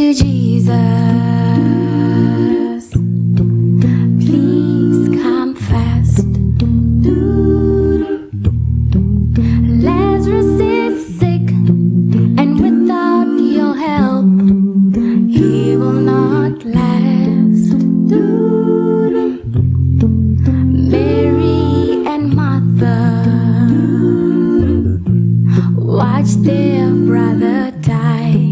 to Jesus, please come fast. Lazarus is sick, and without your help, he will not last. Mary and Martha watched their brother die.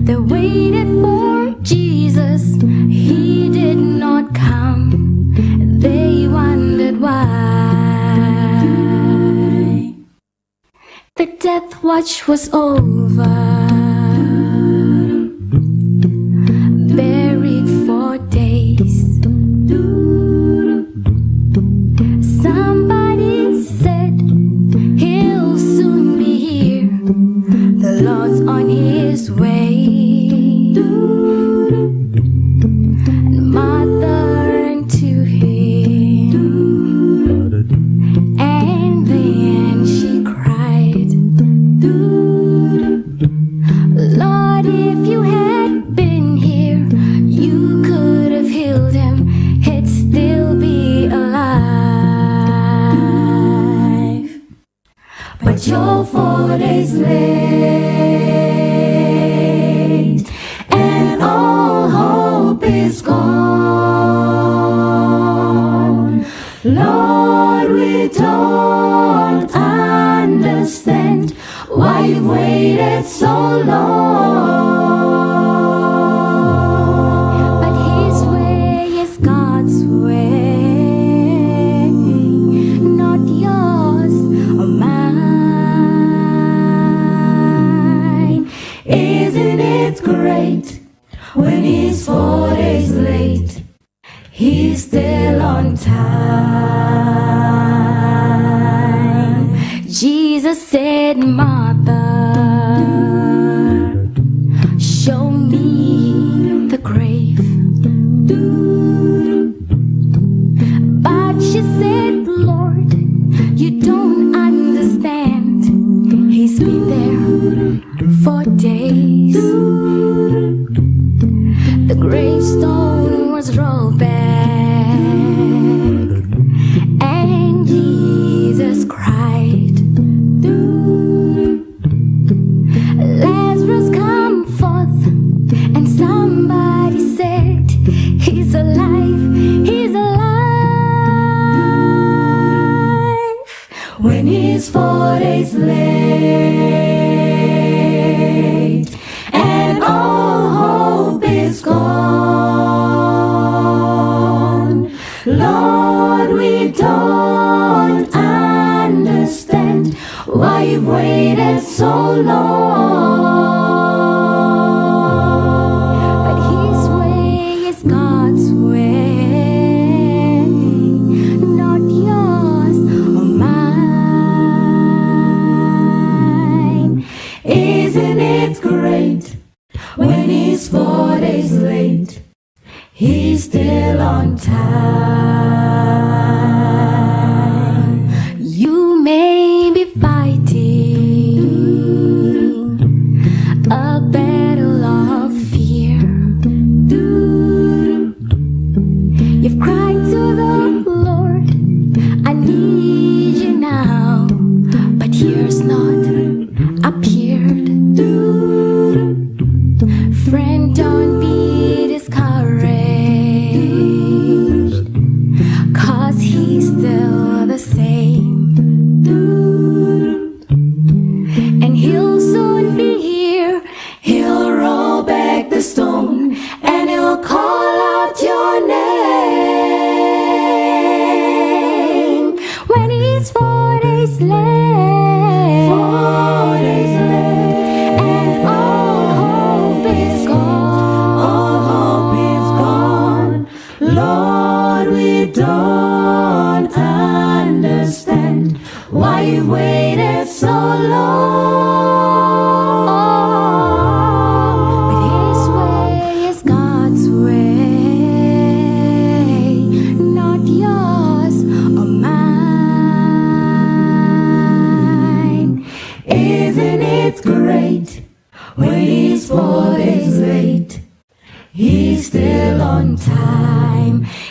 They waited for Jesus, he did not come. They wondered why. The death watch was over, buried for days. Somebody said he'll soon be here, the Lord's on his way. And Martha ran to him, and then she cried, Lord, if you had been here, you could have healed him, he'd still be alive. But you're 4 days late, and all hope is gone. Lord, we don't understand why you've waited so long. But his way is God's way, not yours or mine. Isn't it great when he's 4 days late, he's still on time? Jesus said, Martha, show me the grave. But she said, Lord, you don't understand. He's been there for days. The gravestone was rolled back, and Jesus cried, Lazarus, come forth. And somebody said, he's alive, he's alive. When he's 4 days late, and all hope is gone, Lord, we don't understand why you've waited so long. But his way is God's way, not yours or mine. Isn't it great when he's 4 days late, he's still on time? You may be fighting a battle of fear. You've cried to the Lord, I need you now, but here's not appeared. Friend, don't be discouraged.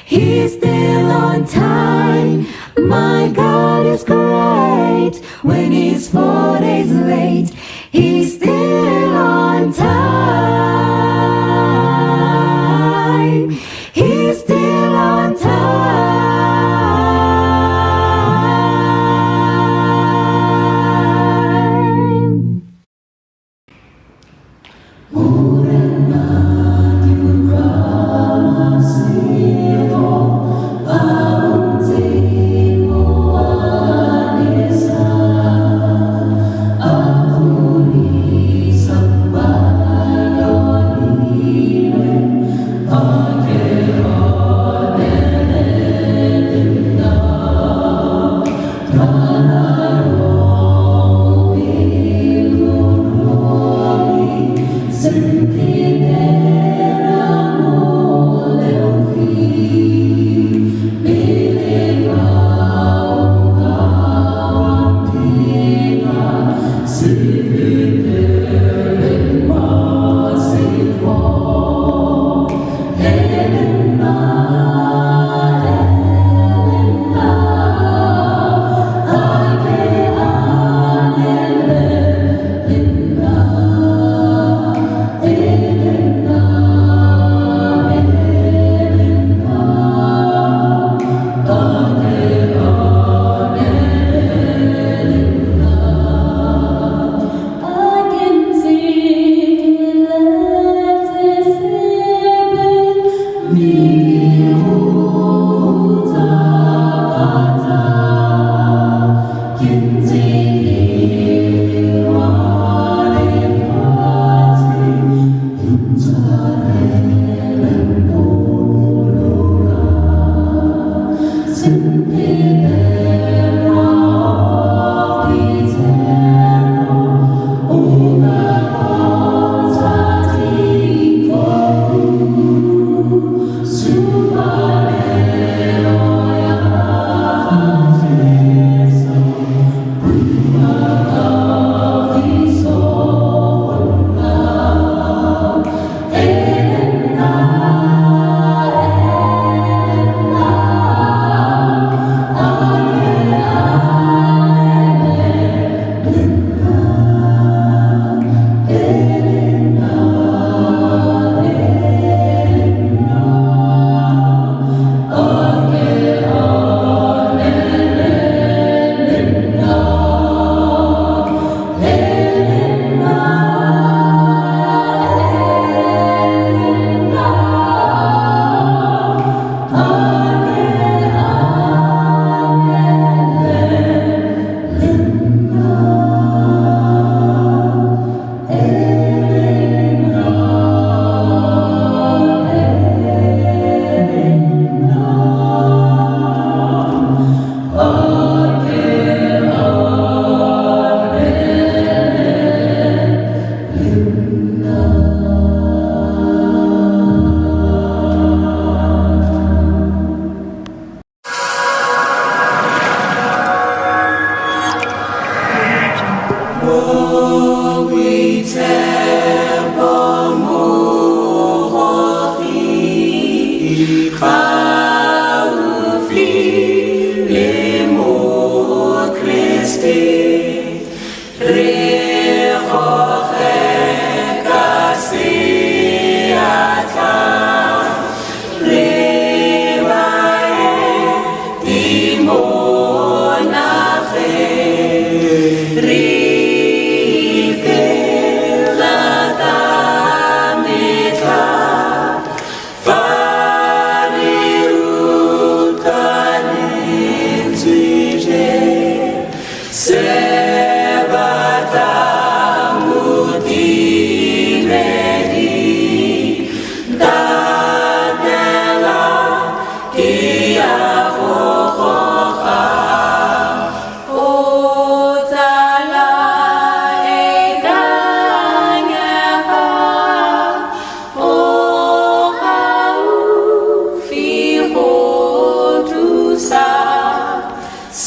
He's still on time. My God is great. When he's 4 days late, he's still on time. He's still on time.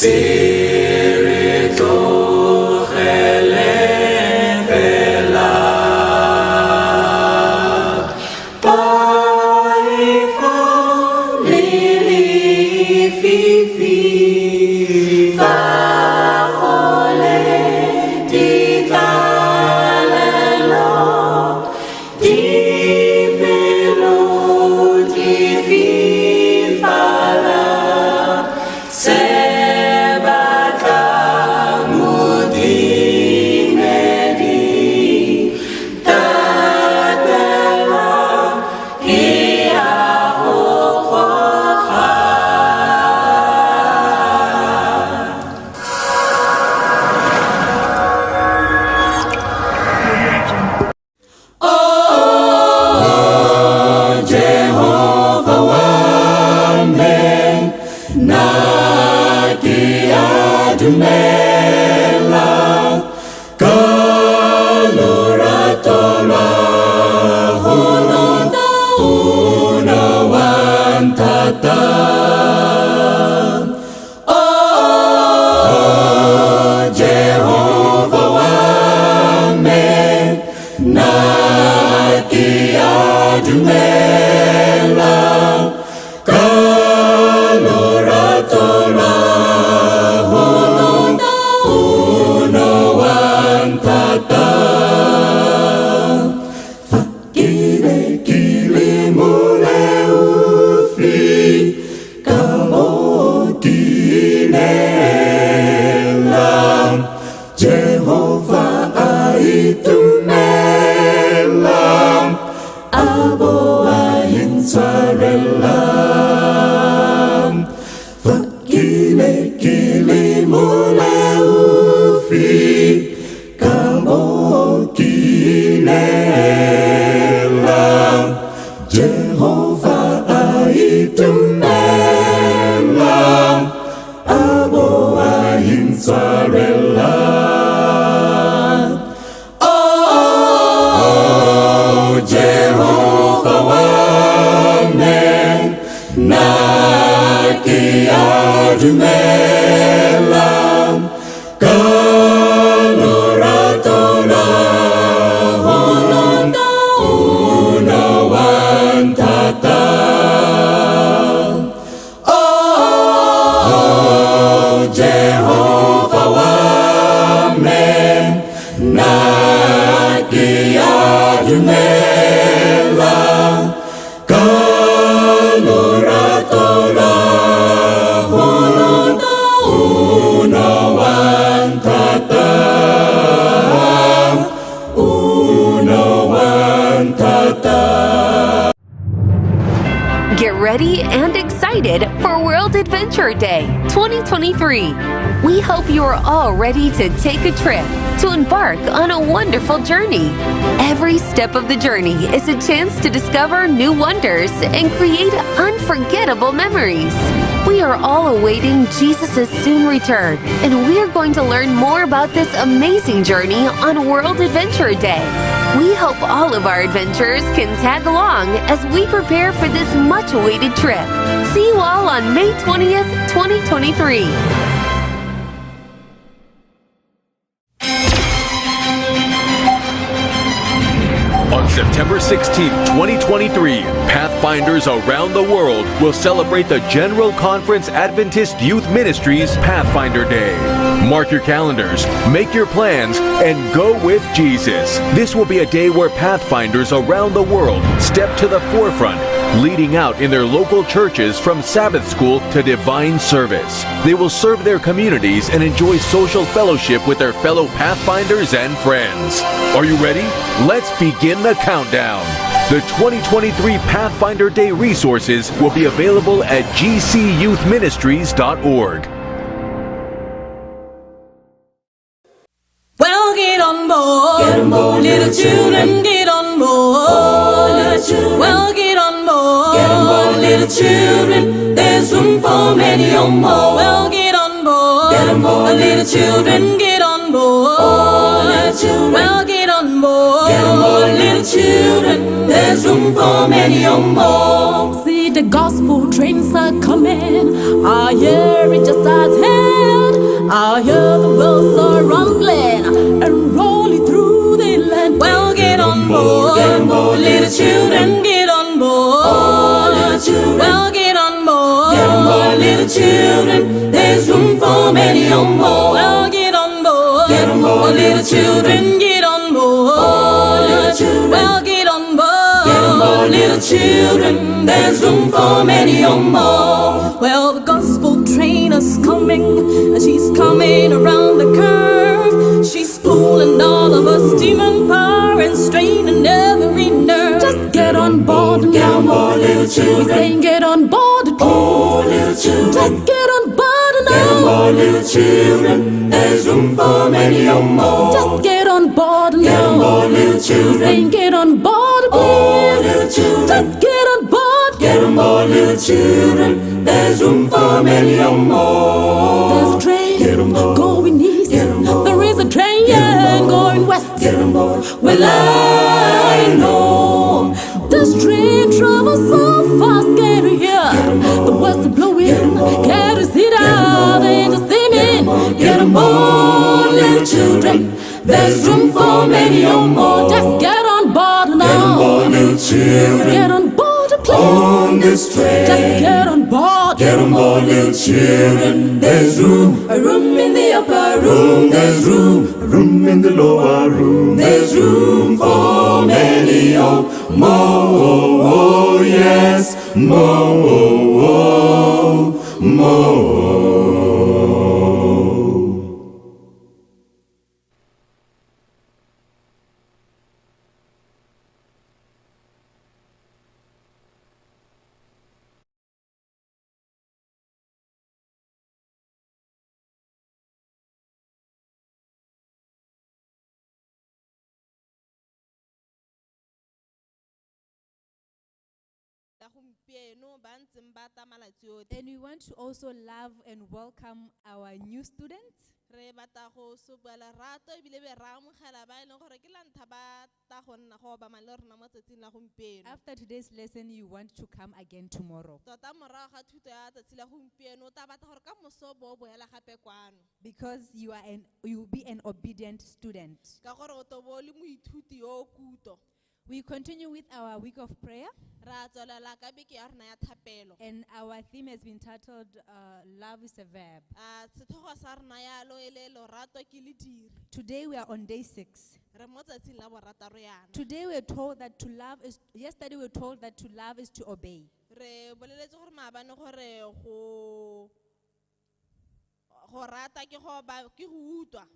Se re tlogeleng fela. lefifi fa go le ditlalelo dipelo di fifala se batla modimedi thapelo ke ya go goga. Oh, Jehova wa me, nna ke a dumela ka lorato lwa gago, o ne wa nthata. Oh, Jehova wa me, nna ke a dumela ka lorato lwa gago, o ne wa nthata. Fa ke ne ke le moleofi, ka bo ke ineela, Jehova a itumela, a bo a intshwarela. Fa ke ne ke le moleofi, ka bo ke ineela, Jehova a itumela, a bo a intshwarela. Oh, Jehova wa me, nna ke a dumela ka lorato lwa gago, o ne wa nthata. Oh, Jehova wa me, nna ke a dumela ka lorato lwa gago, o ne wa nthata, o ne wa nthata. Get ready and excited for World Adventure Day 2023. We hope you are all ready to take a trip, to embark on a wonderful journey. Every step of the journey is a chance to discover new wonders and create unforgettable memories. We are all awaiting Jesus' soon return, and we are going to learn more about this amazing journey on World Adventure Day. We hope all of our adventurers can tag along as we prepare for this much awaited trip. See you all on May 20th, 2023. On September 16, 2023, Pathfinders around the world will celebrate the General Conference Adventist Youth Ministries Pathfinder Day. Mark your calendars, make your plans, and go with Jesus. This will be a day where Pathfinders around the world step to the forefront, leading out in their local churches from Sabbath school to divine service. They will serve their communities and enjoy social fellowship with their fellow Pathfinders and friends. Are you ready? Let's begin the countdown. The 2023 Pathfinder Day resources will be available at gcyouthministries.org. Well, get on board. Get on board, little little children. children, get on board. Oh, little children. Well, get on board. Get on board, little children. There's room for many on board. Well, get on board. Get on board, little children, get on board. Oh, little children. Well, get on board. Get on board, little children. There's room for many on board. See, the gospel trains are coming. I hear it just at hand. I hear the wheels are rumbling and rolling through the land. Well, get on board, get on board, little children, get on board. Oh, little children. Well, get on board, Get on board, little children. room for many more. Well, get on board. Get on board, little children. Get on board. Oh, little children. Well, get on board. Get on board, little children. There's room for many more. Well, the gospel train is coming, and she's coming around the curve. She's pulling all of us demon power and straining every nerve. Just get on board now. Get on board, little children. We saying get on board, please. Oh, little children. Just get on board now. Get on board, little children. There's room for many more. Just get on board now. Get on board, little children. We saying get on board, please. Oh, little children. Just get on board. Get on board, little children. There's room for many more. There's a train Get on board. going east. Get on board. There is a train going west. Get on board. Well, I know this train travels so fast. Get here, the west is blowing. Can't you see that? They just steaming. Get on board, little children. There's room for many more. Just get on board Get on now. board, little children. Get on board, please. On this train. Just get on board. Get on board, little children. There's room, A room in the upper room. There's room, room in the lower room. There's room for many more. Oh, yes, more, more. And we want to also love and welcome our new students. Re batla go supa lerato ebile be re amogela ba e leng gore ke la ntlha ba ta go nna go obama le rona mo tsatsing la gompieno. After today's lesson, you want to come again tomorrow. Tota morago ga thuto ya tsatsi la gompieno o tla batla gore ka moso o bo o boela gape kwano. Because you will be an obedient student. Ka gore o to bo o le moithuti yo o kuto. We continue with our week of prayer. Ra tswelela ka beke ya rona ya thapelo. And our theme has been titled Love is a Verb. Setlhogo sa rona yalo e le lorato ke lediri. Today we are on day 6. Re mo tsatsing la borataro yana. Today we are told that to love is, yesterday we were told that to love is to obey. Re boleletse gore maabane gore go rata ke go ba, ke go utlwa.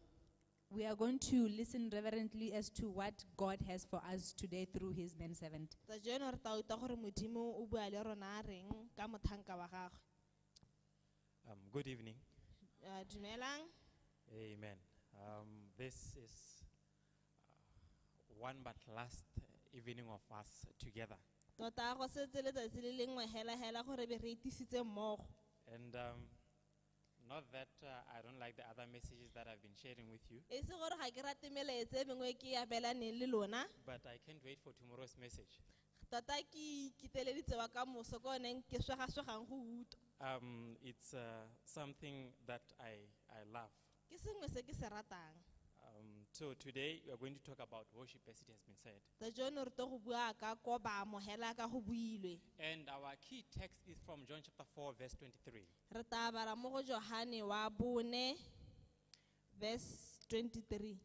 We are going to listen reverently as to what God has for us today through his manservant. Kajeno re tla utlwa gore Modimo o bua le rona a reng ka mothanka wa gagwe. Good evening. Dumelang. Amen. This is one but last evening of us together. Tota go setse letsatsi le lengwe hela hela gore be re itisitse mmogo. And not that I don't like the other messages that I've been sharing with you. E se gore ga ke rate melaetsa e mengwe ke abelaneng le lona. But I can't wait for tomorrow's message. Tota ke ikiteleditse wa ka moso ke one ke swegaswegang go utlwa. It's something that I love. Ke sengwe se ke se ratang. So today we are going to talk about worship as it has been said. Kajeno re tlo go bua ka kobamo hela ka go builwe. And our key text is from John chapter 4 verse 23. Re tla bala mo go Johane wa bone verse 23.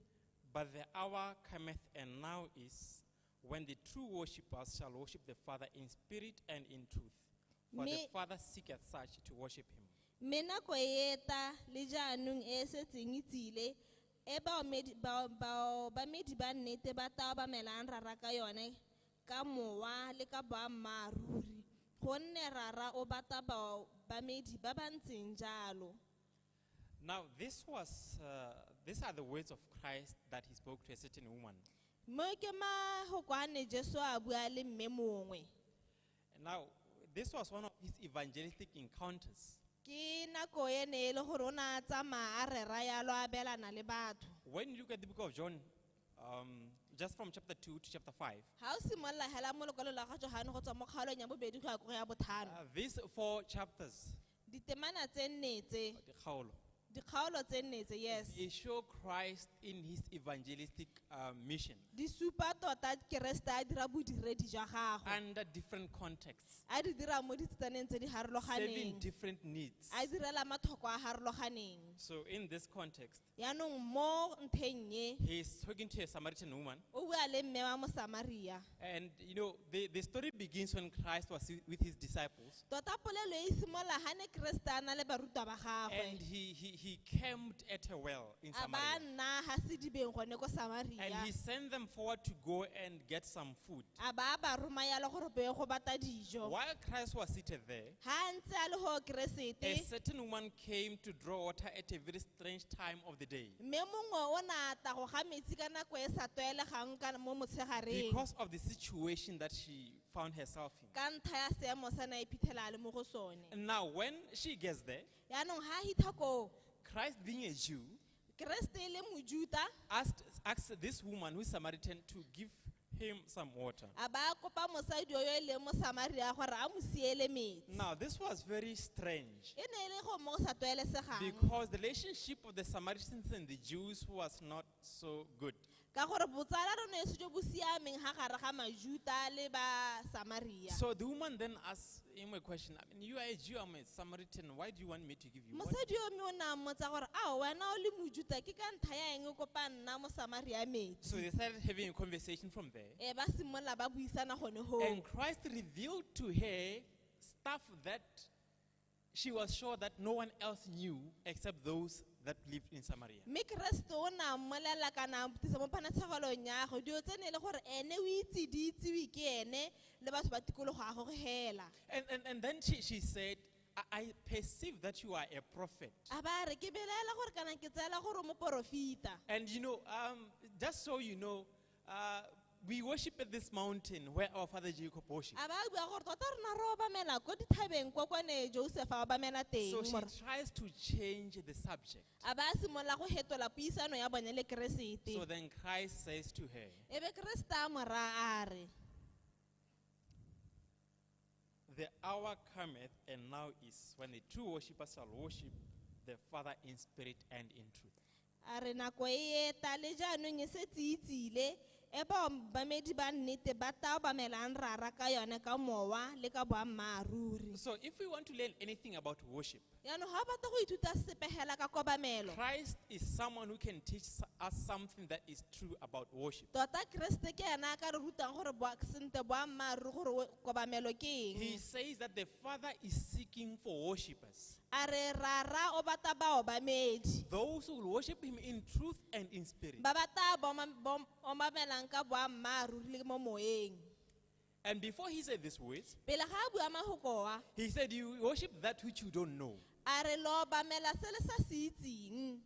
But the hour cometh and now is when the true worshippers shall worship the Father in spirit and in truth. For the Father seeketh such to worship him. Mme nako e eta le jaanong e setseng e tsile, e baobamedi ba nnete ba tla obamelang rara ka yone ka mowa le ka boammaaruri, gonne rara o batla baobamedi ba ba ntseng jalo. Now these are the words of Christ that he spoke to a certain woman. Mo ke mahoko a ne Jesu a bua le mme mongwe. Now this was one of his evangelistic encounters. Ke nako e ne e le gore o ne a tsamaya a rera yalo a abelana le batho. When you look at the book of John, just from chapter 2 to chapter 5. Ha o simolola hela mo lekwalong la ga Johane go tswa mo kgaolong ya bobedi go ya ko go ya botlhano. These 4 chapters. Ditemana tse nne tse. Dikgaolo. Dikgaolo tse nne tse, yes. They show Christ in his evangelistic mission Di supa tota Keresete a dira bodiredi jwa gagwe. Under different contexts, A di dira mo ditsetaneng tse di serving harologaneng. Different needs. A direla matlhoko a harologaneng. So, in this context, Yaanong mo ntheng ye, he is talking to a Samaritan woman. O bua le mme wa Mosamaria. And the story begins when Christ was with his disciples. Tota polelo e simolola ha ne Keresete a na le barutwa ba And gagwe. he camped at a well in A ba Samaria. nna ha sedibeng gone ko And Samaria. he sent them forward to go and get some food. A ba ba roma yalo gore be go bata dijo. While Christ was seated there, Ha ntse a le ho a Keresete, certain woman came to draw water at a very strange time of the day. Mme mongwe o na a tla go ga metsi ka nako e sa tlwaelegang ka mo motshegareng. Because of the situation that she found herself in. Ka ntlha ya seemo sa na iphitlhela a le mo go sone. And now, when she gets there, Yaanong ha a hitha koo, Christ, being a Jew, Keresete e le Mojuta, asked this woman who is Samaritan to give him some water. A ba a kopa mosadi yo e leng Mosamaria gore a mo siele metsi. Now, this was very strange E ne e le go mo go sa tlwaelesegang. Because the relationship of the Samaritans and the Jews was not so good. Ka gore botsala rone e se jo bo siameng ha gare ga Majuta le ba Samaria. So the woman then asked him a question. I mean, you are a Jew, I'm a Samaritan. Why do you want me to give you water? Mosadi yo mme o ne a mmotsa gore a wena o le Mojuta ke ka ntlha ya eng o kopa nna Mosamaria metsi. So they started having a conversation from there. E ba simolola ba buisana gone hoo. And Christ revealed to her stuff that she was sure that no one else knew except those that lived in Samaria. Mme Keresete o ne a mmolelela kana a tlisa mo panatshegelong ya gagwe dilo tse ne e le gore ene o itse di itsiwe ke ene le batho ba tikologo ya gagwe hela. And then she said, I perceive that you are a prophet. A ba re ke belaela gore kana ke tseela gore o moporofeta. And just so you know, we worship at this mountain where our father Jacob worshipped. A ba bua gore tota rona re obamela ko dithabeng kwa kwane Joseph a obamela teng. So she Mora- tries to change the subject. A ba simolola go hetola puisano ya bone le Keresete. So then Christ says to her, E be Keresete a mo raya a re, "The hour cometh and now is when the true worshippers shall worship the Father in spirit and in truth." A re nako e eta le jaanong e setse e tsile e baobamedi ba nnete ba tla obamelang rara ka yone ka mowa le ka boammaaruri. So if we want to learn anything about worship, Jaanong ga o batla go ithuta sepe hela ka kobamelo, Christ is someone who can teach us something that is true about worship. Tota Keresete ke ena a ka re rutang gore sentle boammaaruri gore kobamelo ke He eng. Says that the Father is seeking for worshippers. A re rara o batla baobamedi. Those who will worship him in truth and in spirit. Ba ba tla obamelang ka boammaaruri le mo moeng. And before he said these words, Pele ga a bua mahoko a, he said, "You worship that which you don't know." A re lo obamela se le sa se itseng.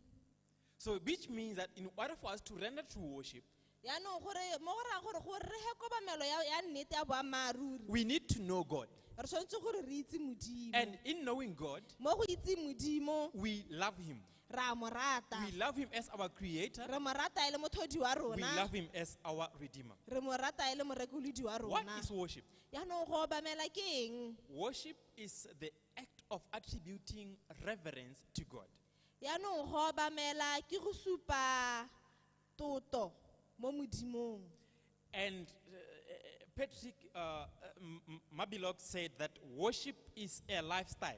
So, which means that in order for us to render true worship, Yaanong gore mo go rayang gore gore re he kobamelo ya nnete ya boammaaruri, we need to know God. Re tshwanetse gore re itse Modimo. And in knowing God, Mo go itse Modimo, we love him. Re a mo rata. We love him as our creator. Re mo rata e le mothodi wa We rona. love him as our redeemer. Re mo rata e le morekolodi wa What rona. is worship? Yaanong go obamela ke eng? Worship is the act of attributing reverence to God. Yaanong go obamela ke go supa toto mo Modimong. And Patrick Mabilog said that worship is a lifestyle.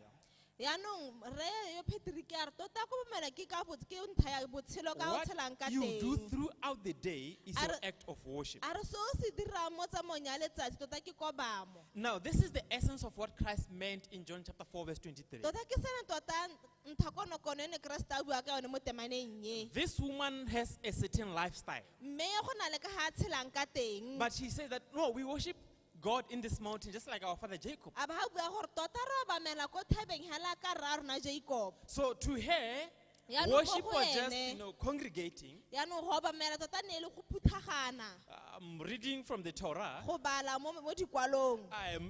Yaanong re yo Patrick a re tota kobamela ke ka ke ntlha ya botshelo ka o What tshelang ka you do teng. Throughout the day is your A re- act of worship. A re se o se dirang mo tsamaong ya letsatsi tota ke kobamo. Now, this is the essence of what Christ meant in John chapter 4, verse 23. Tota ke sena tota ntha konokono e ne Keresete a bua ka yone mo temaneng ye. This woman has a certain lifestyle. Mme go na le ka ga a tshelang ka teng. But she says that, no, we worship God in this mountain, just like our father Jacob. A ba bua gore tota re obamela ko thabeng hela ka rra rona Jacob. So to her, Yaanong worship mo go was just, ene, congregating, yaanong go obamela tota ne e le go phuthagana, reading from the Torah, go bala mo dikwalong,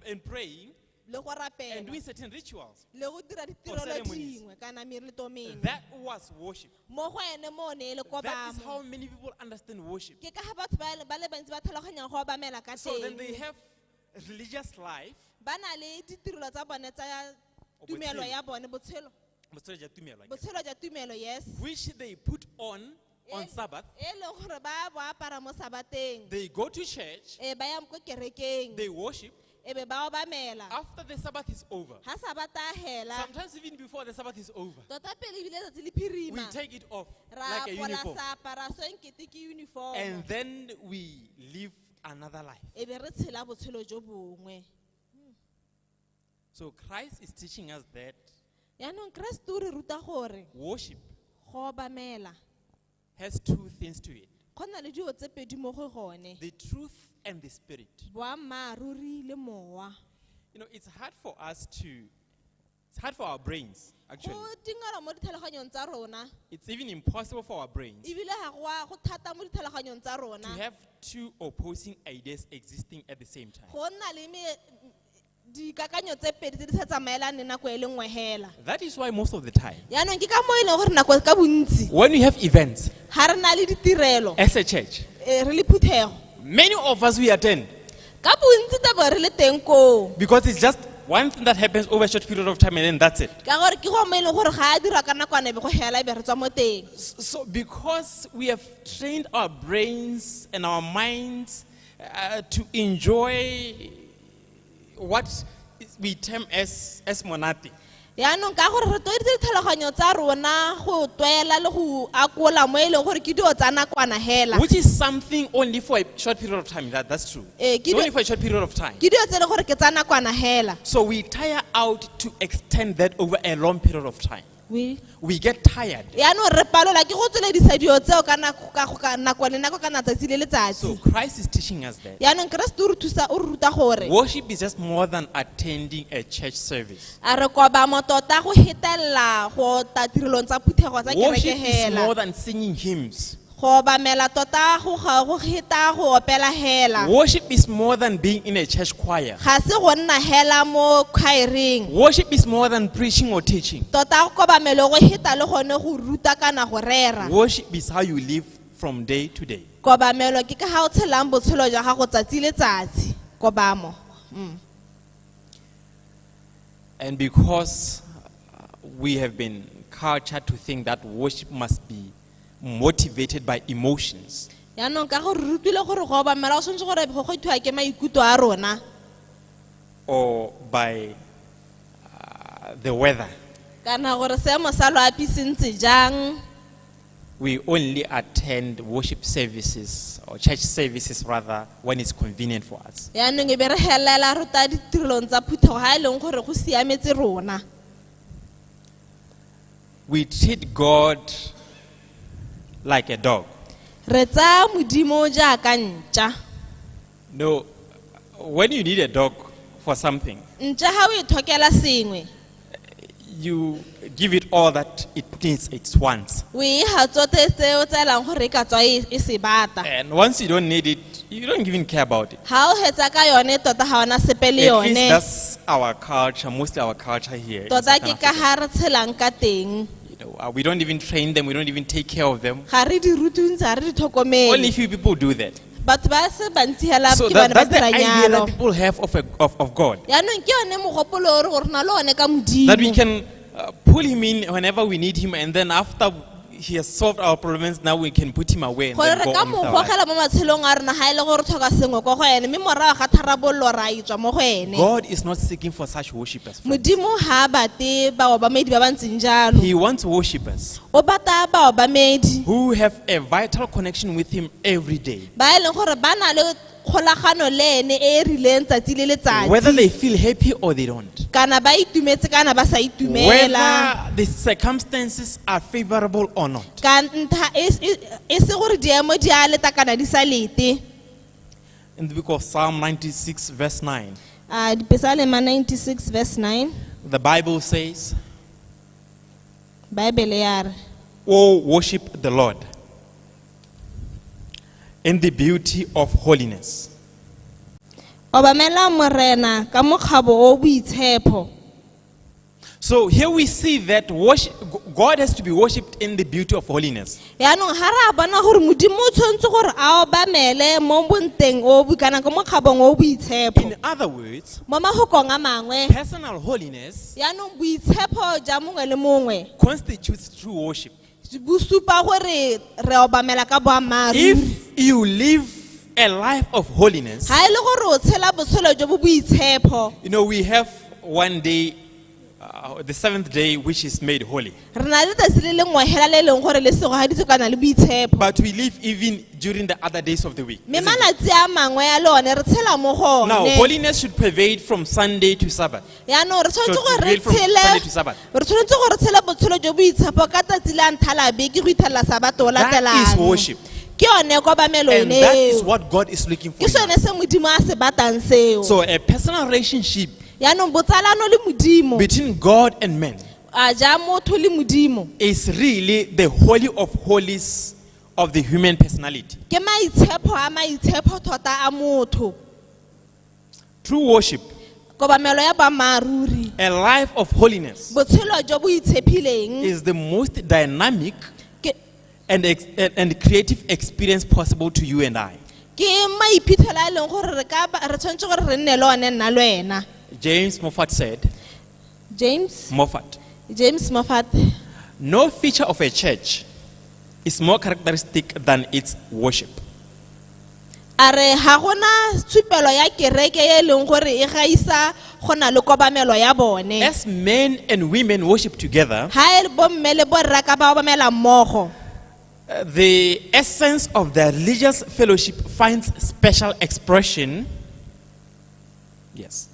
and praying, le go and rapela, doing certain rituals le go dira or ditirelo ceremonies. dingwe kana meletlo mengwe. That was worship. Mo go ene mo ne e le That is kobamo. how many people understand worship. Ke ka ga batho ba le bantsi ba tlhaloganyang go obamela ka So then they teng. have religious life, Ba na le ditirelo tsa bone tsa O tumelo botshelo. Ya bone botshelo. Botshelo jwa tumelo, I guess. Botshelo jwa tumelo, yes. Which they put on Sabbath. E leng gore ba bo apara mo sabateng. They go to church, E ba ya ko kerekeng. They worship. E be ba obamela. After the Sabbath is over, Ha sabata a hela. Sometimes even before the Sabbath is over, Tota pele ebile letsatsi le we phirima. Take it off Ra like a apola uniform. seapara so nkete ke uniform. And then we live another life. E be re tshela botshelo jo bongwe. So Christ is teaching us that Yaanong Kreste o re ruta gore worship go obamela has two things to it: go na le dilo tse pedi mo go gone. The truth and the spirit. Boammaaruri le mowa. It's hard for us to, it's hard for our brains, actually. Go tingala mo ditlhaloganyong tsa rona. It's even impossible for our brains Ebile ga go a go thata mo ditlhaloganyong tsa to rona. Have two opposing ideas existing at the same time. Go nna le dikakanyo tse pedi tse di sa tsamaelaneng nako e le nngwe hela. That is why most of the time, Yaanong ke ka mo e leng gore nako ka bontsi when we have events ga re na le ditirelo as a church, re le phuthego many of us we attend ka bontsi tabo re le teng koo because it's just one thing that happens over a short period of time and then that's it. Ka gore ke go mo e leng gore ga a dira ka nakwana e be go hela e be re tswa mo teng. So because we have trained our brains and our minds to enjoy what we term as monate. Yaanong ka gore re tlwaeditse ditlhaloganyo tsa rona go tlwaela le go akola mo e leng gore ke dilo tsa nakwana hela. Which is something only for a short period of time. That's true. Eh, ke It's only di- for a short period of time. Ke dilo tse e leng gore ke tsa nakwana hela. So we tire out to extend that over a long period of time. We get tired. Yaanong re palelwa ke go tsweledisa dilo tseo ka nako ka go- ka nako le nako kana tsatsi le So letsatsi. Christ is teaching us that Yaanong Keresete o re thusa o re ruta gore worship is just more than attending a church service. A re kobamo tota go hetelela go ta tirelong tsa phuthego tsa kereke Worship is more hela. Than singing hymns. Go obamela tota go ga go heta go opela hela. Worship is more than being in a church choir. Ga se go nna hela mo choireng. Worship is more than preaching or teaching. Tota go kobamelo go heta le gone go ruta kana go rera. Worship is how you live from day to day. Kobamelo ke ka ga o tshelang botshelo jwa gago tsatsi le tsatsi kobamo. And because we have been cultured to think that worship must be motivated by emotions, Yaanong ka gore re rutile gore go obamela go tshwanetse gore go kgothiwa ke maikutlo a rona or by the weather, kana gore seemo sa loapi se ntse jang, we only attend worship services or church services rather when it's convenient for us. Yaanong e be re helela re ta ditirelong tsa phuthego ga e leng gore go siametse rona. We treat God like a dog. Re tsaya Modimo jaaka ntša. No, when you need a dog for something, Ntša ga o e thokela sengwe you give it all that it needs, it wants. O e ga tsotlhe tse o tseelang gore e ka tswa e se bata. And once you don't need it, you don't even care about it. Ga o hetsa ka yone tota ga ona sepe le At least yone. that's our culture, mostly our culture here in Tota Southern ke ka Africa. ga re tshelang ka teng. We don't even train them, we don't even take care of them. Ga re di rutuntse ga re di tlhokomele. Only few people do that. Batho ba se bantsi hela So ke bone ba that's the dirang idea that yalo. people have of God. Yaanong ke yone mogopolo o re gore na le one ka That we Modimo. can pull him in whenever we need him, and then after he has solved our problems, now we can put him away and Gore then re go ka on mo with our life. gogela mo matshelong a rona ga e le gore tlhoka sengwe kwa go ene mme morago ga tharabololo ra itswa mo go ene. God is not seeking for such worshippers, friends. Modimo ga a batle baobamedi ba ba ntseng jalo. He wants worshippers O batla baobamedi who have a vital connection with him every day. ba e leng gore ba na le kgolagano le ene e e rileng tsatsi le Whether letsatsi they feel happy or they don't. kana ba itumetse kana ba sa itumela. Whether the circumstances are favorable or not. Ka ntha e se gore diemo di a leta kana di sa lete. In the book of Psalm 96, verse 9, A Dipesalema 96 verse 9, the Bible says, Baebele ya re, "O worship the Lord in the beauty of holiness." Obamela Morena ka mokgabo o boitshepo. So here we see that God has to be worshipped in the beauty of holiness. Yaanong ga re a bona gore modimo o tshwanetse gore a obamele mo bonteng o kana ko mokgabong o boitshepo. In other words, Mo mafokong a mangwe, personal holiness yaanong boitshepo ja mongwe le mongwe constitutes true worship. Bo supa gore re obamela ka boammaaruri. If you live a life of holiness, Ga e le gore o tshela botshelo jo bo boitshepo, we have one day, the seventh day, which is made holy. Re na le letsatsi le lengwe hela le e leng gore le segogaditse kana le boitshepo. But we live even during the other days of the week, Mme isn't it? malatsi a mangwe a le one re tshela mo go Now, one. holiness should pervade from Sunday to Sabbath. Yaanong re tshwanetse Should gore re prevail from tshele Sunday to Sabbath. Re tshwanetse gore tshele botshelo jo boitshepo ka tsatsi la ntlha la beke go ithelela sabato o That is latelang. worship. Ke yone kobamelo And that is eo. what God is looking for Ke in sone us. se modimo a se batlang seo. So a personal relationship Yaanong botsalano le modimo between God and man a ja motho le modimo is really the holy of holies of the human personality. Ke maitshepo a maitshepo tota a motho. True worship, Kobamelo ya boammaaruri, a life of holiness, botshelo jo bo itshepileng is the most dynamic ke and creative experience possible to you and I. Ke maiphitlhelo a e leng gore re ka ba- re tshwanetse gore re nne le one nna le wena. James Moffat said, James Moffat, James Moffat, no feature of a church is more characteristic than its worship. A re ga gona tshupelo ya kereke e leng gore e gaisa go na le kobamelo ya bone. As men and women worship together, Ga e bomme le borra ka ba obamela mmogo, the essence of their religious fellowship finds special expression. Yes.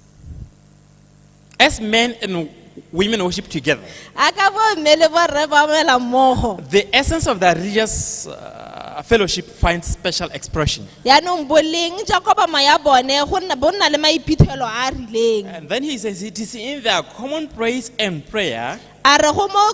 As men and women worship together, a ka bomme le borre ba obamela mmogo, the essence of their religious fellowship finds special expression. Yaanong boleng ja kobamo ya bone go nna bo nna le maiphitlhelo a a rileng. And then he says it is in their common praise and prayer A re go mo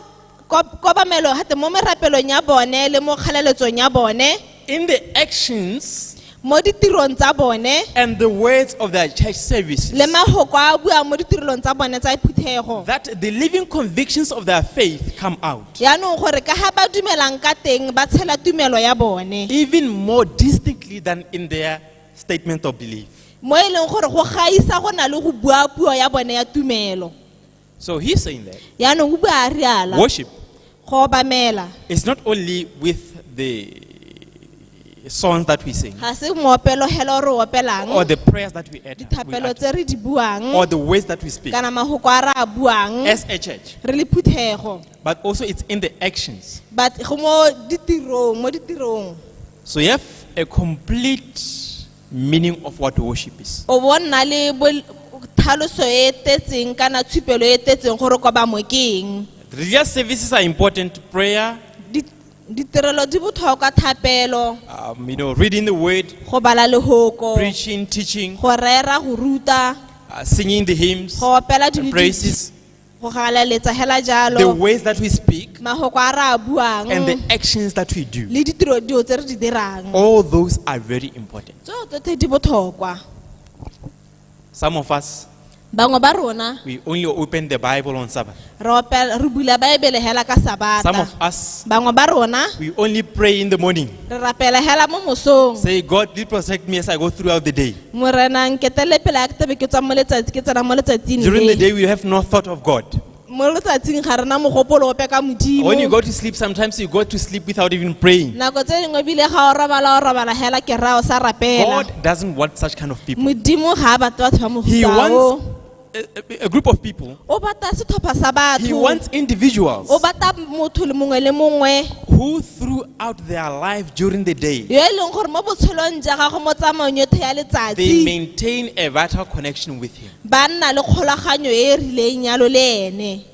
kobamelo gate mo merapelong ya bone le mo kgalaletsong ya bone, in the actions mo ditirong tsa bone and the words of their church services le mahoko a buang mo ditirelong tsa bone tsa phuthego that the living convictions of their faith come out yaanong gore ka ga ba dumelang ka teng ba tshela tumelo ya bone even more distinctly than in their statement of belief. Mo e leng gore go gaisa go na le go bua puo ya bone ya tumelo. So he's saying that Yaanong o bua a riala worship go obamela is not only with the songs that we sing ga se moopelo hela o re or opelang the prayers that we utter, dithapelo tse re di buang or the words that we speak kana mahoko a re a buang as a church, re le phuthego, but also it's in the actions. But go mo ditirong mo ditirong. So you have a complete meaning of what worship is. O bo nna le tlhaloso e tetseng kana tshupelo e tetseng gore kobamo ke eng. Religious services are important. Prayer, Ditirelo di botlhokwa thapelo, reading the word, go bala lehoko, preaching, teaching, go rera go ruta, singing the hymns, go opela and praises, go galaletsa hela the jalo, words that we speak, mahoko a re a buang and the actions that we do. Le ditiro dio tse re di dirang. All those are very important. Tseo tsotlhe di botlhokwa. Some of us, Bangwe ba rona, we only open the Bible on Sabbath. Re opela re bula baebele hela ka Some sabata. of us, Bangwe ba rona, we only pray in the morning. Re rapela hela mo mosong. Say, God, please protect me as I go throughout the day. Morena nketele pele a ke tebe ke tswa mo letsatsi ke tsena mo letsatsing During the le. day, we have no thought of God. Mo letsatsing ga rena mogopolo ope ka When you modimo. go to sleep, sometimes you go to sleep without even praying. Nako tse dingwe ebile ga o robala o robala hela ke raya o sa rapela. God doesn't want such kind of people. Modimo ga a batle batho ba He mofuta o. wants a group of people. O batla setlhopha sa He batho. wants individuals O batla motho le mongwe le mongwe who throughout their life during the day, yo e leng gore mo botshelong ja gago mo tsamaong yotlhe ya they letsatsi maintain a vital connection with Him. Ba nna le kgolaganyo e e rileng yalo le ene.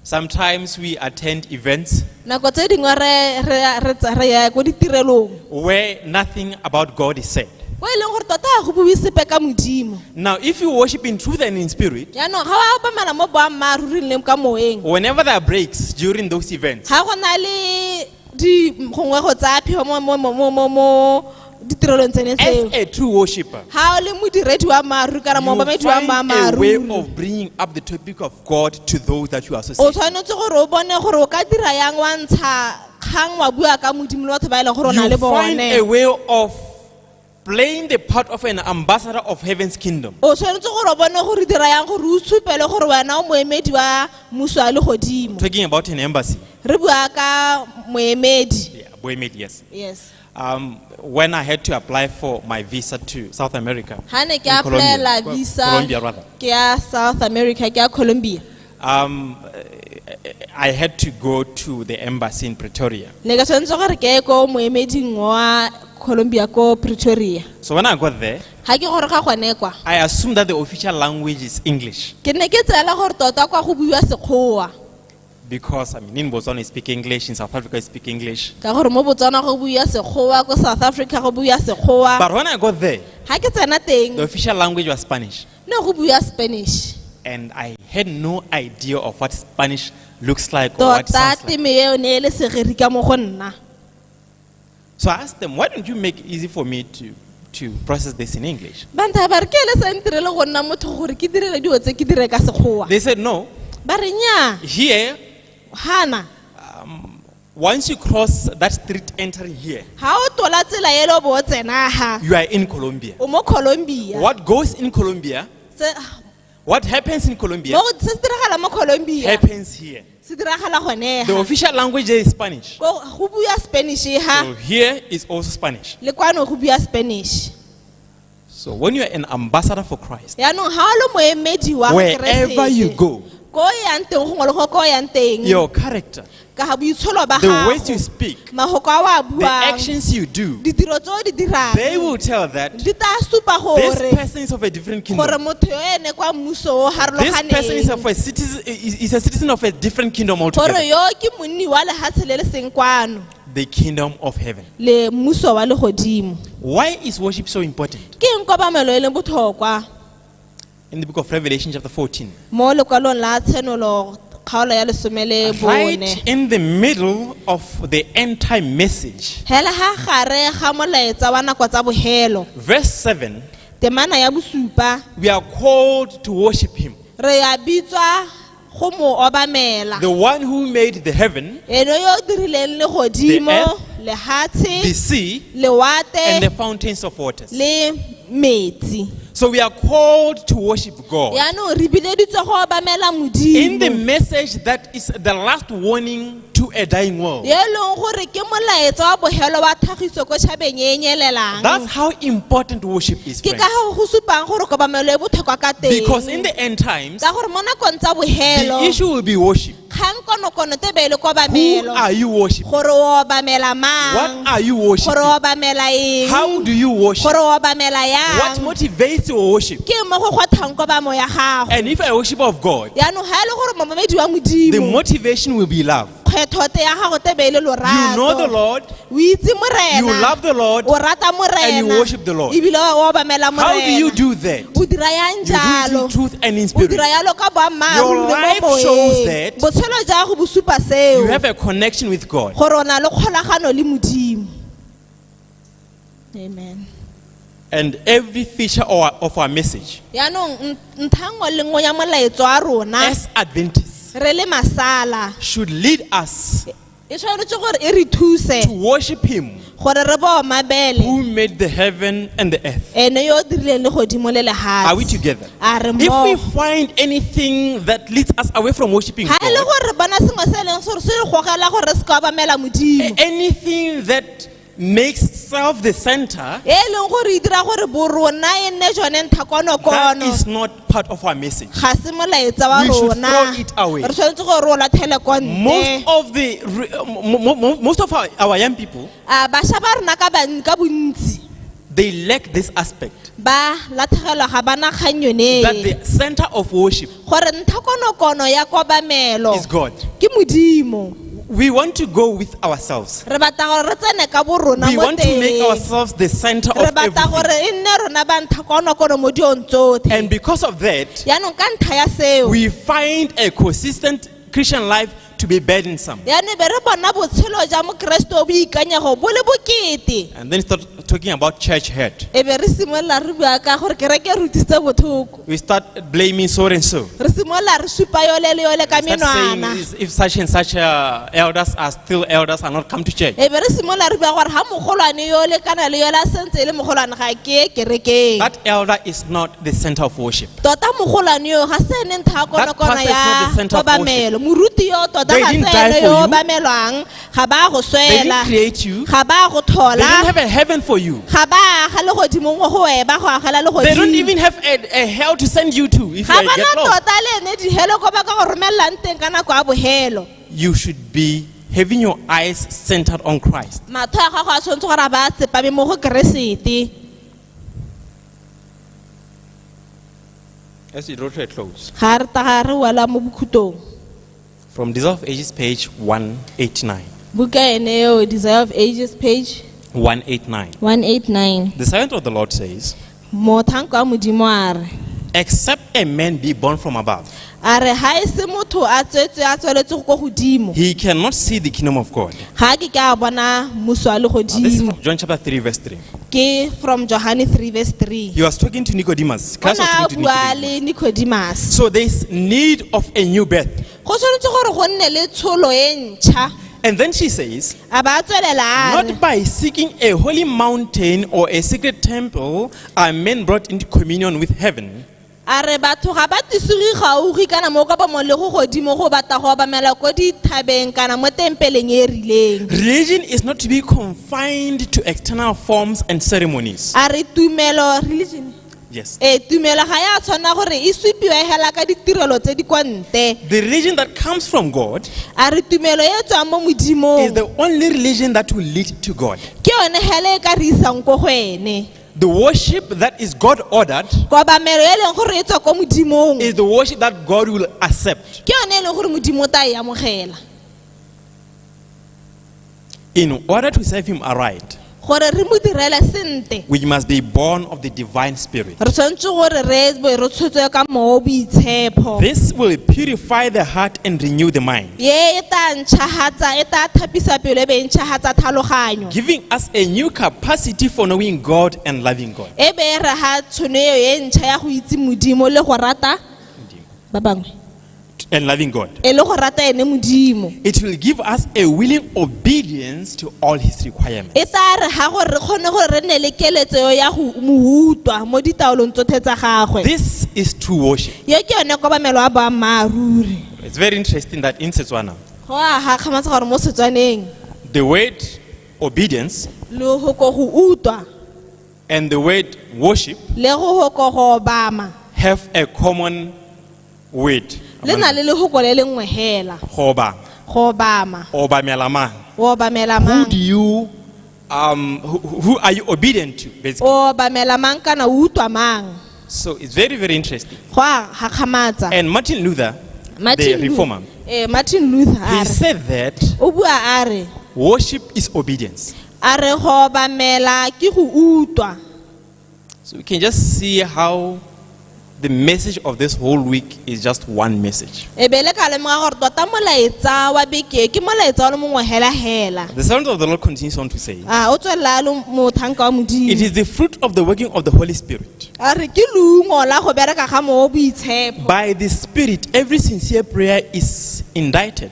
Sometimes we attend events Nako tse dingwe re ya ko ditirelong where nothing about God is said. Ko e leng gore tota ga go bue sepe ka modimo. Now, if you worship in truth and in spirit, Jaanong ga wa obamela mo boammaaruring le ka moeng, whenever there are breaks during those events, ga go na le di gongwe go tsaya phefo mo ditirelong tsene As tseo a true worshipper, ga o le modiredi wa ammaaruri kana you moobamedi wa find a way ammaaruri of bringing up the topic of God to those that you o associate. tshwanetse gore o bone gore o ka dira yang wa ntsha kgang wa bua ka modimo le batho ba e leng gore o na le You find a bone way of playing the part of an ambassador of heaven's kingdom. O tshwanetse gore o bone gore dira yang gore o tshupele gore wena o moemedi wa mmuso wa legodimo. Talking about an embassy. Re bua ka moemedi. Yeah, boemedi, yes. Yes. When I had to apply for my visa to South America, Ga ne ke in Colombia, applyela visa Colombia rather, ke ya South America ke ya Colombia, I had to go to the embassy in Pretoria. Ne ke tshwanetse gore ke ye ko moemeding wa Colombia ko Pretoria. So when I got there, Ga ke gore ga gone kwa, I assumed that the official language is English ke ne ke tseela gore tota kwa go buiwa Sekgowa, because, I mean, in Botswana you speak English, in South Africa you speak English. Ka gore mo Botswana go buiwa Sekgowa, ko South Africa go buiwa Sekgowa. But when I got there, Ga ke tsena teng, the official language was Spanish. Ne go buiwa Spanish. And I had no idea of what Spanish looks like or what it Tota sounds like. teme eo ne e le segeri ka mo go nna. So I asked them, why don't you make it easy for me to process this in English? Ba nthaya ba re ke ele sa ntirele go nna motho gore ke direle dilo tse ke dire ka Sekgowa. They said, no, Ba re nnyaa, here, gana, once you cross that street entering here, ga o tola tsela ele o bo o tsena ga, you are in Colombia. O mo Colombia. What goes in Colombia, what happens in Colombia, Se se diragala mo Colombia happens here. se diragala gone The ga. official language there is Spanish. Ko go bua Spanish ga. So here is also Spanish. Le kwano go bua Spanish. So when you are an ambassador for Christ, Yaanong ga o le moemedi wa wherever you Keresete, go, ko o yang teng gongwe le go ko o yang teng, your character, ka ga boitsholo ba the ways you gago, speak, mahoko a o a the buang, actions you do, ditiro tse o di dirang, they will tell that di tla supa this gore person is of a different gore kingdom. motho yo ene kwa mmuso o This person is harologaneng, of a citizen, is a citizen of a different kingdom gore altogether. yo ke monni wa lehatshe le le seng kwano, The kingdom of heaven. Le mmuso wa legodimo. Why is worship so important? Ke eng kobamelo e leng botlhokwa? In the book of Revelation, chapter 14, Mo lekwalong la Tshenolo kgaolo ya 14, right in the middle of the end time message, hela ga gare ga molaetsa wa nako tsa bohelo, verse 7, temana ya 7, we are called to worship him, re ya bitswa go mo obamela, the one who made the heaven, ene yo o dirileng legodimo, The earth, lehatshe, the sea, lewatle, and the fountains of waters. Le metsi. So we are called to worship God. Yaanong re bileditswe go obamela In the Modimo message that is the last warning to a dying world. ye e leng gore ke molaetsa wa bohelo wa tlhagiso ko tšhabeng e e nyelelang. That's how important worship is, Ke ka friends. ga go supang gore kobamelo e botlhokwa ka teng, Because in the end times, ka gore mo nakong tsa the bohelo, issue will be worship. Kgang konokono te be e le Who kobamelo, are you worshiping? Gore o obamela What mang, are you gore worshiping? o obamela eng, How do you worship? gore o obamela What yang, motivates your worship? ke mo go gwathang kobamo ya gago. And if I worship of God, Yaanong ga e le gore momamedi wa the Modimo, motivation will be love. Kgwetho te ya gago te be e le You know the lorato. Lord, O itse Morena, you love the Lord, o rata and you Morena, worship the Lord. Ebile o obamela How do you Morena. do that? O dira yang You do it in jalo? truth and in O spirit. dira yalo ka boammaaruri Your le mo life shows moyeng. that Botshelo jwa gago bo supa seo, you have a connection with God. gore o na le kgolagano le Modimo. Amen. And every feature of our message Yaanong ntlha nngwe le nngwe ya molaetso wa rona, as Adventists re le masala, should lead us e tshwanetse gore e re thuse to worship Him gore re bo omabele who made the heaven and the earth. Ene yo o dirileng legodimo le Are we lehatshe. together? A re If we mmogo? find anything that leads us away from worshiping Ga e le God, gore re bona sengwe se e leng gore se re gogela gore re se ka obamela Modimo, anything that makes self the center, e leng gore e dira gore borona e nne jone ntha that konokono, is not part of our message. ga se molaetsa wa We should rona. throw it away. Re tshwanetse gore re o latlhele ko ntle. Most of the re- mo- mo- most of our young people, A bašwa ba rona ka bontsi, they lack this aspect, ba latlhegelwa, ga bana kgang yone, that the center of worship gore ntha konokono ya kobamelo is God. Ke Modimo. We want to go with ourselves. Re batla gore re tsene ka bo rona We mo want to make teng. ourselves the center Re of batla gore everything. e nne rona ba ntha konokono mo diong tsotlhe. And because of that, Yaanong ka ntlha ya seo, we find a consistent Christian life to be burdensome. Yaanong be re bona botshelo ja mokeresete o boikanyego bo le bokete. And then start talking about church hurt. E be re simolola re bua ka gore kereke e re utlwisitse botlhoko. We start blaming so and so. Re simolola re supa yole le yole ka We start saying menwana. if such and such elders are still elders are not come to church. E be re simolola re bua gore ga mogolwane yole kana le yole a sentse e le mogolwane ga ke ye kerekeng. That elder is not the center of worship. Tota mogolwane yo ga se ene ntho ya That konokono pastor is not ya the center of kobamelo. Moruti yo tota They ga didn't se die ene for yo you. obamelwang, ga ba go They didn't swela, create you. ga ba go They thola, didn't have a heaven for you. ga ba aga legodimong go we ba go agela They don't legodimo. even have a hell to send you to if you Ga get bana lost. tota le ene dihelo ko ba ka go romelelang teng ka nako ya bohelo. You should be having your eyes centered on Christ. Matlho a gago a tshwanetse gore a ba a tsepame mo go Keresete. As we draw to a close, Ga re taga re wela mo bokhutong. from Desire of Ages, page 189. Buka ene eo, Desire of Ages, page 189. 189. The servant of the Lord says, Mothanka wa Modimo a re, Except a man be born from above, a re ga e se motho a tswetswe a tsweletse ko godimo, he cannot see the kingdom of God. ga a ke ke a bona mmuso wa Now, this is legodimo. from John chapter 3, verse 3. Ke from Johane 3 verse 3. He was talking to Nicodemus. O Christ ne was a talking to bua Nicodemus. le Nicodemus. So there's need of a new birth. Go tshwanetse gore go nne le tsholo e ntšha. And then she says, A ba a tswelela a re, Not by seeking a holy mountain or a secret temple are men brought into communion with heaven, a re batho ga ba tisiwe gaufi kana mo kopamong le go godimo go batla go obamela ko dithabeng kana mo tempeleng e e rileng. Religion is not to be confined to external forms and ceremonies. A re tumelo, religion, Yes. ee, tumelo ga ya tshwana gore e supiwe hela ka ditirelo tse di kwa ntle. The religion that comes from God A re tumelo e tswang mo is Modimong the only religion that will lead to God. ke yone hela e ka re isang ko go ene. The worship that is God ordered Kobamelo e leng gore e tswa ko Modimong is the worship that God will accept. ke yone e leng gore Modimo o tla e amogela. In order to serve Him aright, Gore re mo direle sentle, we must be born of the divine spirit. re tshwanetse gore re be re tshotswe ka mowa o boitshepo. This will purify the heart and renew the mind, Ye e tla ntšhahatsa, e tla thapisa pelo e be e ntšhahatsa tlhaloganyo, giving us a new capacity for knowing God and loving God. e be e re ha tšhono eo e ntšha ya go itse Modimo le go rata ba bangwe, And loving God. e le go rata ene Modimo. It will give us a willing obedience to all His requirements. E tla re ha gore re kgone gore re nne le keletso ya go mo utlwa mo ditaolong tsotlhe tsa gagwe. This is true worship. Ye ke yone kobamelo ya boammaaruri. It's very interesting that in Setswana, Go a gakgamatsa gore mo Setswaneng the word obedience le go ko go utlwa and the word worship le go go go obama have a common word. le na le lehoko le lengwe hela. Goba, Go obama. obamela mang. O obamela Who mang? do you, who are you obedient to, basically? O obamela mang kana o utlwa mang? So it's very, very interesting. Go a gakgamatsa. And Martin Luther, the reformer, Martin Luther a he re, said that o bua a re, worship is obedience. a re go obamela ke go utlwa. So we can just see how the message of this whole week is just one message. E be le ka lemoga gore tota molaetsa wa beke ke molaetsa o le mongwe hela hela. The servant of the Lord continues on to say, A o tswelela a le mothanka wa it Modimo. is the fruit of the working of the Holy Spirit. A re ke leungo la go bereka ga mowa o boitshepo. By the Spirit, every sincere prayer is indicted.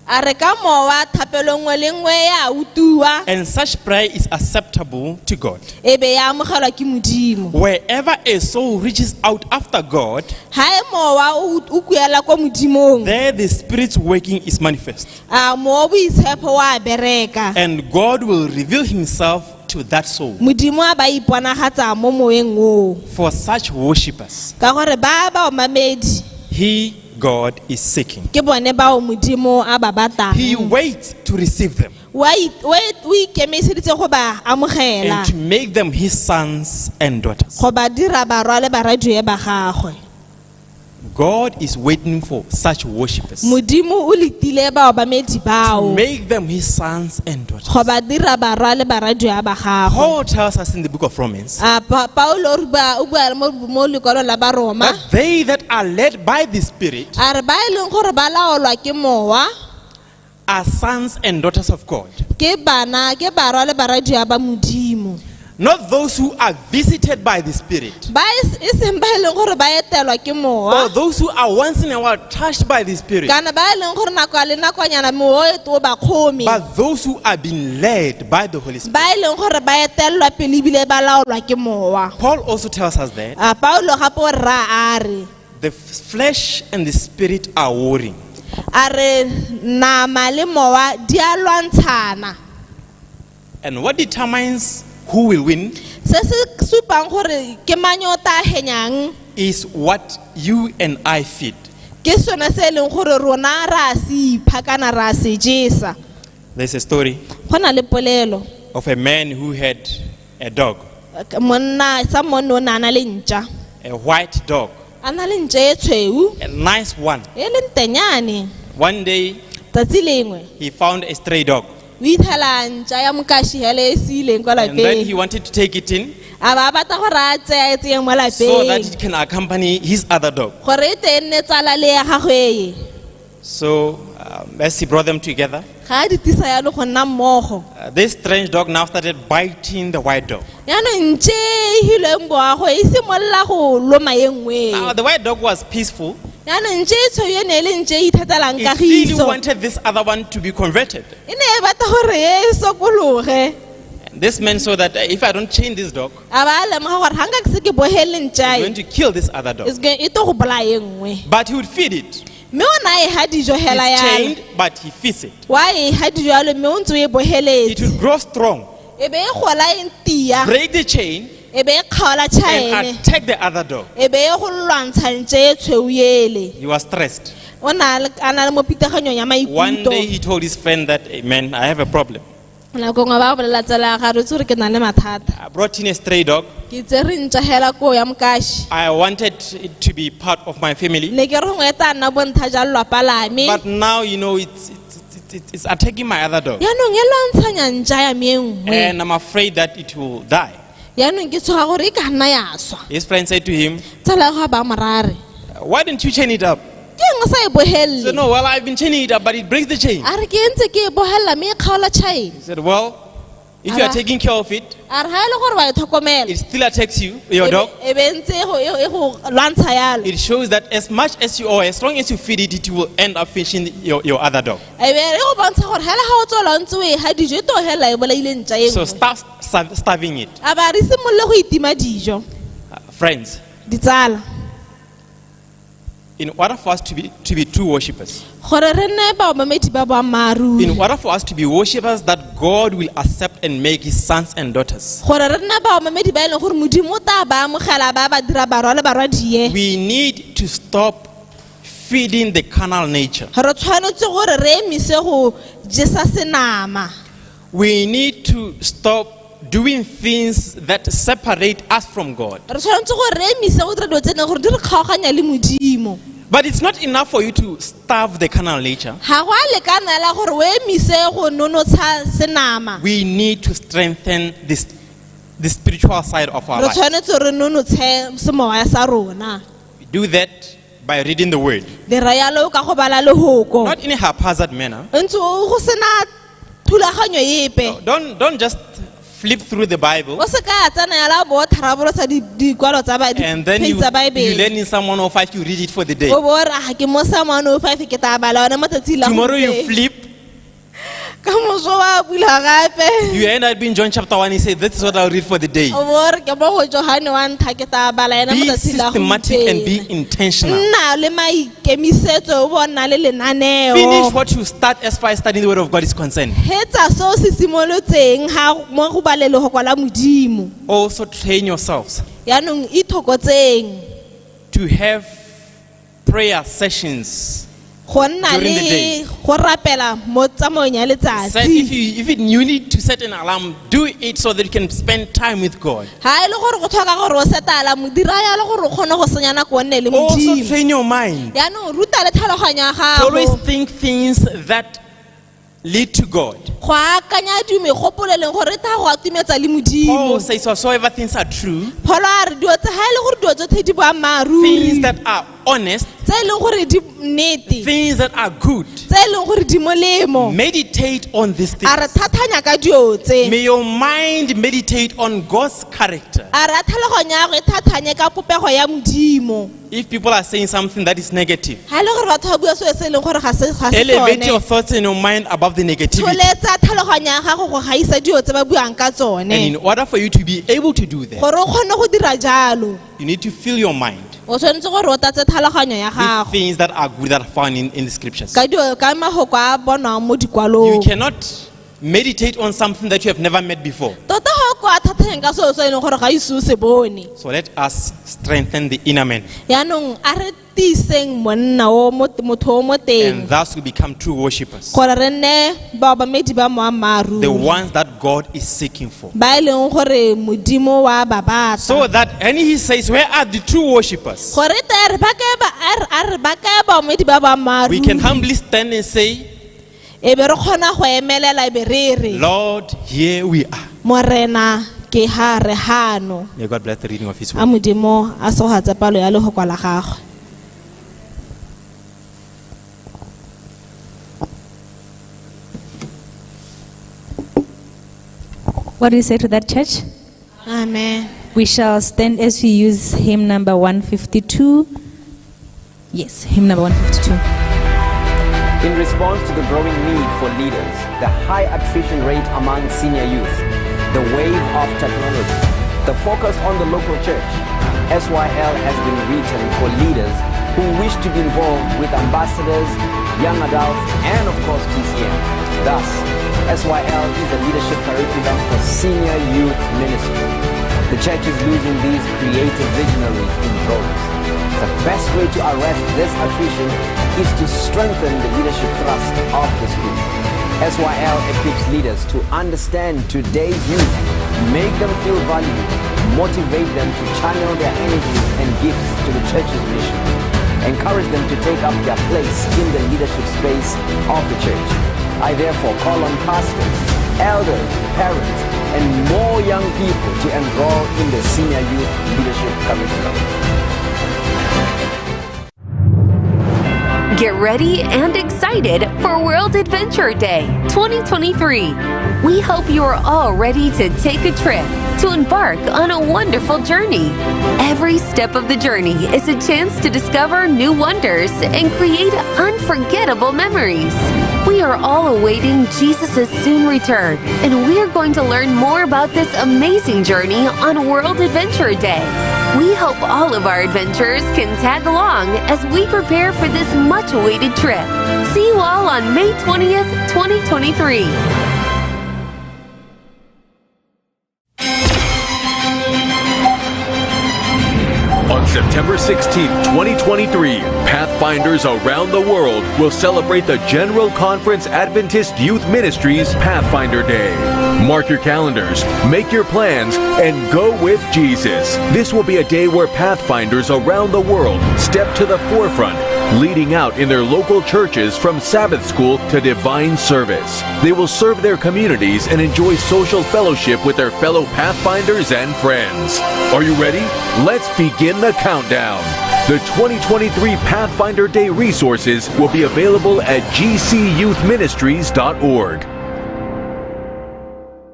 A re ka mowa thapelo nngwe le nngwe ya utuwa, And such prayer is acceptable to God. e be ya amogelwa ke Modimo. Wherever a soul reaches out after God, Ha e mowa o kuela ko Modimong, there the Spirit's working is manifest. a mowa o boitshepo wa bereka. And God will reveal Himself to that soul. Modimo a ba iponagatsa mo moeng oo. For such worshippers, Ka gore ba ba omamedi He, God, is seeking. ke bone bao Modimo a ba batlang. He waits to receive them O ikemiseditse go ba amogela, and to make them His sons and daughters. go ba dira barwa le barwadie ba gagwe. God is waiting for such worshippers Modimo o letile baobamedi to bao make them His sons and daughters. go ba dira barwa le barwadia ba gagwe. Paul tells us in the book of Romans A Paulo o bua mo lekwalong la Baroma, that they that are led by the Spirit a re ba e leng gore ba laolwa ke mowa are sons and daughters of God. Ke bana ke barwa le barwadia ba modimo. Not those who are visited by the Spirit, Ba e seng ba e leng gore ba etelwa ke or mowa those who are once in a while touched by the Spirit, kana ba e leng gore nako le nakonyana mowa o ba kgome, but those who are being led by the Holy Spirit. Ba e leng gore ba etelelwa pele ebile ba laolwa ke mowa. Paul also tells us that A Paulo gape o rra a re the flesh and the spirit are warring. A re nama le mowa di a lwantshana. And what determines who will win Se se supang gore ke mang yo o tla henyang is what you and I feed. Ke sone se e leng gore rona re a se ipha kana re a se jesa. There's a story Go na le polelo of a man who had a dog, monna sa monna o ne a na le ntša, a white dog, a na le ntša e tshweu, a nice one. E le ntenyane. One day Tsatsi lengwe he found a stray dog. O ithela ntša ya mokaši hele e siileng kwa And then he lapeng, wanted to take it in a ba a batla gore a tseye a e tseye mo so that lapeng it can accompany his other dog. Gore e te e nne tsala le ya gagwe e. So as he brought them together, Ga a di tisa yalo go nna mmogo, this strange dog now started biting the white dog. Yaanong ntše e hilweng boago e simolola go loma e nngwe. Now the white dog was peaceful. Yaanong ntše e tshweu e ne e le ntše e ithatelang It really kagiso. wanted this other one to be converted. E ne e batla gore e sokologe. And this man saw that if I don't chain this dog, A ba a lemoga gore ga nka ke se ke bogele it's ntšae, going to kill this other dog. E tlo go bolaya e nngwe. But he would feed it. Mme o ne a e ha dijo hela It's yalo. chained, but he feeds it. Wa e ha dijo yalo mme o ntse o e It bogeletse. will grow strong, E be e gola e ntia, break the chain, e be e kgaola and tšhaene, attack the other dog. E be e go lwantsha ntše e tshweu ele. He was stressed. O ne a le- a na le mo pitaganyong ya One maikutlo. day he told his friend that, "Hey, man, I have a problem. Nako nngwe ba bolela tsela ya gare itse gore ke na le mathata. I brought in a stray dog. Ke tsere ntša hela koo ya mokaši. I wanted it to be part of my family. Ne ke re gongwe e tla nna bontha ja lelapa la me. But now, it's attacking my other dog. Yaanong e lwantshanya ntša ya me e nngwe. And I'm afraid that it will die." Yaanong ke tshoga gore e ka nna ya swa. His friend said to him, Tsala ya gagwe ba morare, "Why didn't you chain it up?" Ke eng o sa e He bogelele? said, "No, well, I've been chaining it up, but it breaks the chain." A re ke ntse ke e bogelela mme e kgaola chain. He said, "Well, if you are Ara. taking care of it, A re ga e le gore wa e tlhokomela, it still attacks you, your e be- dog. e be ntse e go lwantsha yalo, It shows that as much as you, or as long as you feed it, it will end up finishing your other dog. E be e go bontsha gore hela ga o tswela o ntse o e ga dijo e tlo hela e bolaile ntša e So nngwe. start starving it." A ba re simolole go itima dijo. Friends, Ditsala, in order for us to be true worshippers, gore re nne baobamedi ba in boammaaruri, order for us to be worshippers that God will accept and make his sons and daughters, gore re nne baobamedi ba e leng gore modimo o tla ba amogela ba ba dira barwa le barwadie, we need to stop feeding the carnal nature. Re tshwanetse gore re emise go jesa senama. We need to stop doing things that separate us from God. Re tshwanetse gore re emise go dira dilo tse e leng gore di re kgaoganya le modimo. But it's not enough for you to starve the carnal nature. Ga go a lekanela gore o emise go nonotsha senama. We need to strengthen the spiritual side of our Re life. tshwanetse re nonotshe semoya sa rona. We do that by reading the word. Dira yalo ka go bala lehoko. Not in a haphazard manner. Ntse o go sena thulaganyo epe. Don't just flip through the Bible O se ka tsena yala bo tharabolosa dikwalo tsa and then page you, tsa you Bible. learn in Psalm 105, you read it for the day. O bo o re, "Ah, ke mo Psalm 105 ke tla bala one mo tsatsing la Tomorrow you gompieno." flip, Ka moso wa bula gape. you end up in John chapter 1, you say, "This is what I'll read for the day." O bo o re ke mo go Johane wa ntha ke tla bala ena mo Be tsatsing la systematic and be gompieno. intentional. Nna le maikemisetso o bo nna le lenaneo. Finish what you start as far as studying the word of God is concerned. Hetsa se o se simolotseng ga mo go bale lehoko la modimo. Also train yourselves Yaanong ithokotseng to have prayer sessions. Go nna During the day. Le go rapela mo tsamaong ya Set, if letsatsi. you need to set an alarm, do it so that you can spend time with God. Ga e le gore go tlhoka gore o seta alarm, dira yalo gore o kgone go senya nako o nne le Also modimo. train your mind Yaanong ruta le tlhaloganyo ya to always gago think things that lead to God. Go akanya dimegopolo e leng gore e tla go atumetsa le modimo. Paul says, whatsoever things are true, Pholo a re dilo tse ga e le gore dilo tsotlhe di things boammaaruri, that are honest, Tse e leng gore di nnete, things that are good. Tse e leng gore di molemo. Meditate on these A re things. thathanya ka dio tse. May your mind meditate on God's character. A re a tlhaloganyo ya go e thathanye ka popego ya Modimo. If people are saying something that is negative, Ga e le gore batho ba bua seo se e leng gore ga se ga se elevate your sone, thoughts in your mind above the negativity. tsholetsa tlhaloganyo ya gago go gaisa dio tse ba buang ka And tsone. in order for you to be able to do that, Gore o kgone go dira jalo, you need to fill your mind o tshwanetse gore o tlatse tlhaloganyo ya with gago things that are good that are found in the scriptures. ka dio ka mahoko a bonwang mo You dikwalong. cannot meditate on something that you have never met before. Tota ga o kwa thathanyeng ka seo se e leng gore ga ise o se bone. So let us strengthen the inner man. Yaanong a re tiiseng monna o motho o mo teng, And thus we become true worshippers. gore re nne baobamedi ba The moammaaruri, ones that God is seeking for. ba e leng gore Modimo wa ba batla. So that, and he says, where are the true worshippers? Gore te a re ba kae ba- a re ba kae baomedi ba We can boammaaruri, humbly stand and say, e be re kgona go emelela e be re re, Lord, here we are. Morena ke ha re hano. May God bless the reading of his A word. Modimo a segogatse palo ya lehoko la gagwe. What do you say to that, church? Amen. We shall stand as we use hymn number 152. Yes, hymn number 152. In response to the growing need for leaders, the high attrition rate among senior youth, the wave of technology, the focus on the local church, SYL has been written for leaders who wish to be involved with ambassadors, young adults, and of course TCM. Thus, SYL is a leadership curriculum for senior youth ministry. The church is losing these creative visionaries in droves. The best way to arrest this attrition is to strengthen the leadership thrust of this group. SYL equips leaders to understand today's youth, make them feel valued, motivate them to channel their energies and gifts to the church's mission, encourage them to take up their place in the leadership space of the church. I therefore call on pastors, elders, parents, and more young people to enroll in the Senior Youth Leadership Curriculum. Get ready and excited for World Adventure Day 2023. We hope you are all ready to take a trip, to embark on a wonderful journey. Every step of the journey is a chance to discover new wonders and create unforgettable memories. We are all awaiting Jesus' soon return, and we are going to learn more about this amazing journey on World Adventure Day. We hope all of our adventurers can tag along as we prepare for this much-awaited trip. See you all on May 20th, 2023. On September 16th, 2023, Pathfinders around the world will celebrate the General Conference Adventist Youth Ministries Pathfinder Day. Mark your calendars, make your plans, and go with Jesus. This will be a day where Pathfinders around the world step to the forefront, leading out in their local churches from Sabbath school to divine service. They will serve their communities and enjoy social fellowship with their fellow Pathfinders and friends. Are you ready? Let's begin the countdown. The 2023 Pathfinder Day resources will be available at gcyouthministries.org.